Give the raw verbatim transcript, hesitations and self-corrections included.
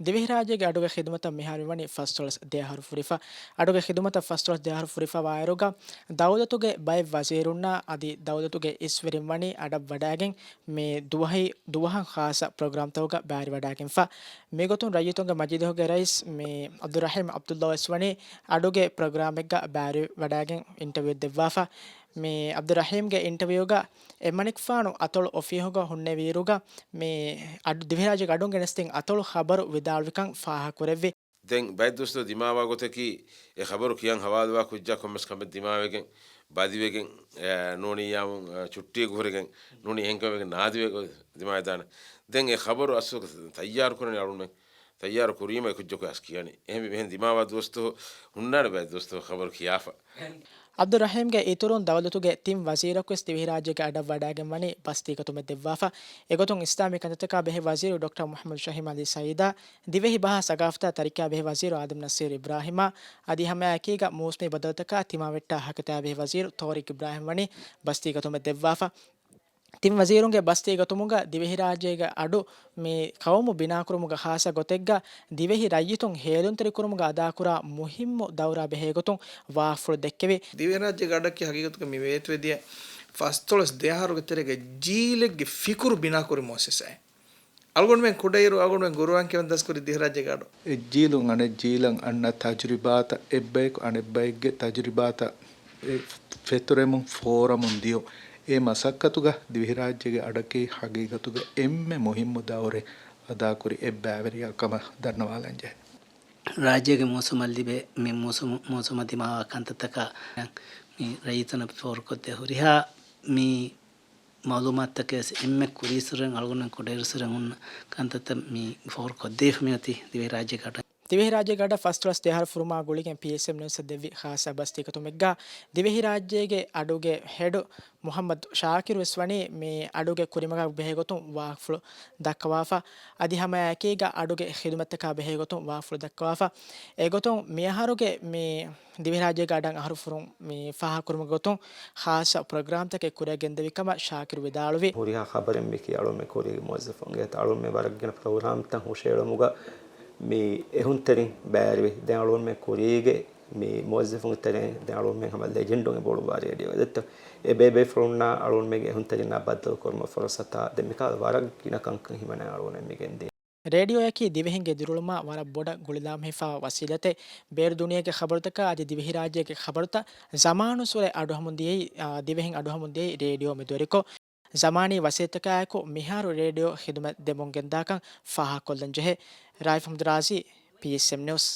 ދިވެހިރާއްޖޭގެ އަޑުގެ ޚިދުމަތަށް މިހާރު ވަނީ ފަސްދޮޅަސް ދެއަހަރު ފުރިފަ. އަޑުގެ ޚިދުމަތަށް ފަސްދޮޅަސް ދެއަހަރު ފުރިފަވާއިރުގަ، ދައުލަތުގެ ބައެއް ވަޒީރުންނާ އަދި ދައުލަތުގެ އިސްވެރިން ވަނީ އަޑަށް ވަޑައިގެން މި ދުވަހީ، ދުވަހަށް ޚާއްޞަ ޕްރޮގްރާމްތަކުގަ ބައިވެރިވަޑައިގެންފަ. މިގޮތުން ރައްޔިތުންގެ މަޖިލީހުގެ ރައީސް މި އަބްދުއްރަހީމް ޢަބްދުއްލާ ވެސް ވަނީ އަޑުގެ ޕްރޮގްރާމެއްގަ ބައިވެރިވަޑައިގެން އިންޓަވިއު ދެއްވާފަ. މި އަބްދުއްރަހީމްގެ އިންޓަވިއުގަ އެމަނިކުފާނު އަތޮޅު އޮފީހުގަ ހުންނެވިއިރުގަ، މި އަޑު، ދިވެހިރާއްޖޭގެ އަޑުން ގެނެސްދިން އަތޮޅު ޚަބަރު ވިދާޅުވިކަން ފާހަގަކުރެއްވި. ދެން ބައެއް ދުވަސްތަކު ދިމާވާ ގޮތަކީ، އެ ޚަބަރު ކިޔަން ހަވާލުވާ ކުއްޖާ ކޮންމެސް ކަމެއް ދިމާވެގެން، ބަދިވެގެން، އެ، ނޫނިއްޔާމުން، އެ، ޗުއްޓީގަ ހުރެގެން، ނޫނީ އެހެންކަމެއް ނާދިވެ ދިމާވެދާނެ. ދެން އެ ޚަބަރު އަސްލު ތައްޔާރު ކުރަނީ އަޅުމެން. ތައްޔާރު ކުރީމަ އެ ކުއްޖަކު އަސް ކިޔަނީ. އެހެން، އެހެން ދިމާވާ ދުވަސްތަކު ހުންނާނެ ބައެއް ދުވަސްތަކު ޚަބަރު ކިޔާފަ. އަބްދުއްރަހީމްގެ އިތުރުން ދައުލަތުގެ ތިން ވަޒީރަކުވެސް ދިވެހިރާއްޖޭގެ އަޑަށް ވަޑައިގެން ވަނީ ބަސްތީގަތުމެއް ދެއްވާފަ. އެގޮތުން އިސްލާމީ ކަންތައްތަކާ ބެހޭ ވަޒީރު ޑޮކްޓަރ މުޙައްމަދު ޝަހީމް އަލީ ސައީދާ، ދިވެހި ބަހާ ސަގާފަތާ ތަރައްޤީއާ ބެހޭ ވަޒީރު އާދަމް ނަސީރު އިބްރާހިމާ، އަދި ހަމައެކީގަ މޫސުމީ ބަދަލުތަކާ ތިމާވެއްޓާ ހަރަކާތާ ބެހޭ ވަޒީރު ތޯރިޤް އިބްރާހިމް ވަނީ ބަސްތީގަތުމެއް ދެއްވާފަ. ތިން ވަޒީރުންގެ ބަސްތީގަތުމުގަ ދިވެހިރާއްޖޭގެ އަޑު މި ޤައުމު ބިނާކުރުމުގަ ޚާއްޞަ ގޮތެއްގަ ދިވެހި ރައްޔިތުން ހޭލުންތެރިކުރުމުގަ އަދާކުރާ މުހިއްމު ދައުރާ ބެހޭގޮތުން ވާހަކަފުޅު ދެއްކެވި. ދިވެހިރާއްޖޭގެ އަޑަކީ ހަގީގަތުގަ މި ވޭތުވެދިޔަ ފަސްދޮޅަސް ދެއަހަރުގެ ތެރޭގަ ޖީލެއްގެ ފިކުރު ބިނާކުރި މުއައްސަސާއެއް. އަޅުގަނޑުމެން ކުޑައިރު އަޅުގަނޑުމެން ގުރުއާން ކިޔަވަން ދަސްކުރި ދިވެހިރާއްޖޭގެ އަޑު. އެއްޖީލުން އަނެއްޖީލަށް އަންނަ ތަޖުރިބާތައް، އެއްބަޔަކު އަނެއްބައެއްގެ ތަޖުރިބާތައް އެ ފެތުރެމުން ފޯރަމުން ދިޔުން. އެ މަސައްކަތުގަ ދިވެހިރާއްޖޭގެ އަޑަކީ ހަގީގަތުގަ އެންމެ މުހިއްމު ދައުރެއް އަދާކުރި އެއް ބައިވެރިއެއް ކަމަށް ދަންނަވާލަންޖެހޭ. ރާއްޖޭގެ މޫސުމަށް ލިބޭ މި މޫސުމު، މޫސުމަށް ދިމާވާ ކަންތައްތަކާ މި ރައްޔިތުންނަށް ފޯރުކޮށްދޭ ހުރިހާ މި މައުލޫމާތުތަކެއް ވެސް އެންމެ ކުރީއްސުރެން އަޅުގަނޑުމެން ކުޑައިރުއްސުރެން ހުންނަ ކަންތައްތައް މި ފޯރުކޮށްދީފަ މިއޮތީ ދިވެހިރާއްޖޭގެ އަޑަށް. ދިވެހިރާއްޖޭގެ އަޑަށް ފަސްދޮޅަސް ދެއަހަރު ފުރުމާ ގުޅިގެން ޕީއެސްއެމް ނިއުސްއަށް ދެއްވި ޚާއްޞަ ބަސްތީގަތުމެއްގަ ދިވެހިރާއްޖޭގެ އަޑުގެ ހެޑު މުޙައްމަދު ޝާކިރު ވެސް ވަނީ މި އަޑުގެ ކުރިމަގާ ބެހޭގޮތުން ވާހަކަފުޅު ދައްކަވާފަ. އަދި ހަމައެކީގަ އަޑުގެ ޚިދުމަތްތަކާ ބެހޭގޮތުން ވާހަކަފުޅު ދައްކަވާފަ. އެގޮތުން މިއަހަރުގެ މި ދިވެހިރާއްޖޭގެ އަޑަށް އަހަރު ފުރުން މި ފާހަގަކުރުމުގެ ގޮތުން ޚާއްޞަ ޕްރޮގްރާމްތަކެއް ކުރިއަށް ގެންދެވި ކަމަށް ޝާކިރު ވިދާޅުވި. ހުރިހާ ޚަބަރެއް މިކީ އަޅުމެ ކުރީގެ މުވައްޒަފުންގެ އަތަށް އަޅުމެ ވަރަށް ގިނަ ޕްރޮގްރާމްތައް ހުށައެޅުމުގަ މި އެހުންތެރިން ބައިވެރިވި. ދެން އަޅުމެ ކުރީގެ މި މުވައްޒަފުންގެ ތެރެއިން ދެން އަޅުމެ ހަމަ ލެޖެންޑުން އެބަ އުޅުއްވާ ރޭޑިއޯ އެދެއްތޯ. އެ ބޭބޭފުޅުންނާ އަޅުމެގެ އެހުންތެރިންނާ ބައްދަލުކުރުމަށް ފުރުސަތާ ދެން މިކަހަލަ ވަރަށް ގިނަ ކަންކަން ހިމަނާ އަޅުމެ މި ގެންދިޔަ. ރޭޑިއޯއަކީ ދިވެހިންގެ ދިރިއުޅުމާ ވަރަށް ބޮޑަށް ގުޅިލާމެހިފާ ވަސީލަތެއް. ބޭރު ދުނިޔޭގެ ޚަބަރުތަކާ އަދި ދިވެހިރާއްޖޭގެ ޚަބަރުތައް ޒަމާނުއްސުރެ އަޑުއަހަމުން ދިޔައީ، އާ، ދިވެހިން އަޑުއަހަމުން ދިޔައީ ރޭޑިއޯ މެދުވެރިކޮށް. ޒަމާނީ ވަސީލަތްތަކާއެކު މިހާރު ރޭޑިއޯ ޚިދުމަތް ދެމުން ގެންދާކަން ފާހަގަކޮށްލަން ޖެހޭ. ރާއިފް އަޙްމަދު ރާޒީ، ޕީއެސްއެމް ނިއުސް.